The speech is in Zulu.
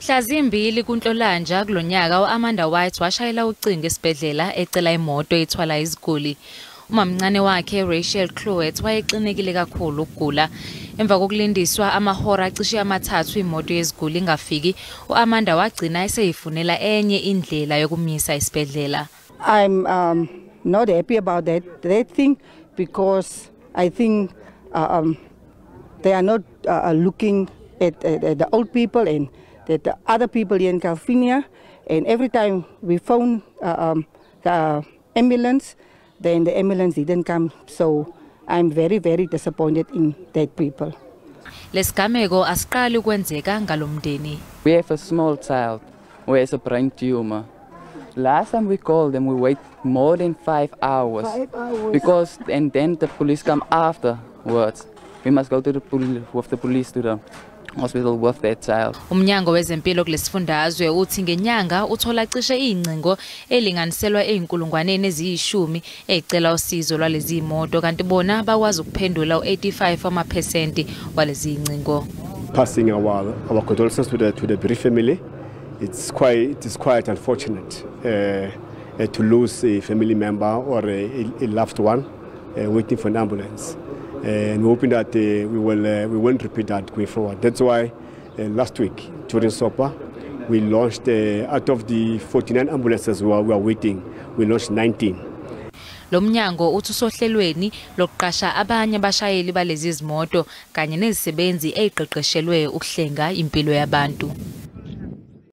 Mhla zimbili kuNhlolanja kulonyaka u-Amanda White washayela ucingo esibhedlela ecela imoto ethwala iziguli. Umamncane wakhe Rachel Cloete wayexinekile kakhulu ukugula. Emva kokulindiswa amahora acishe amathathu imoto yeziguli ingafiki, u-Amanda wagcina eseyifunela enye indlela yokumisa esibhedlela. I'm not happy about that thing because I think they are not looking at the old people and that the other people here in Calvinia, and every time we phone the ambulance, then the ambulance didn't come. So I'm very, very disappointed in that people. Lesigameko asiqali ukwenzeka ngalomndeni. We have a small child who has a brain tumor. Last time we called them, we wait more than 5 hours. 5 hours. Because, and then the police come afterwards. We must go to the with the police to the hospital with that child. Umnyango wezempilo kulesifundazwe uthi ngenyanga uthola cishe ingcingo elinganiselwa ezinkulungwaneni eziyishumi ecela usizo lwalezi imoto, kanti bona bakwazi ukuphendula u85% walezi ingcingo. Passing our condolences to the bereaved family. It is quite unfortunate to lose a family member or a loved one waiting for an ambulance. And we're hoping that we won't repeat that going forward. That's why last week during SOPA, we launched, out of the 49 ambulances we are waiting, we launched 19. Lo mnyango uthi usohlelweni lokuqasha abanye abashayeli balezi zimoto kanye nezisebenzi eziqeqeshelwe ukuhlenga impilo yabantu.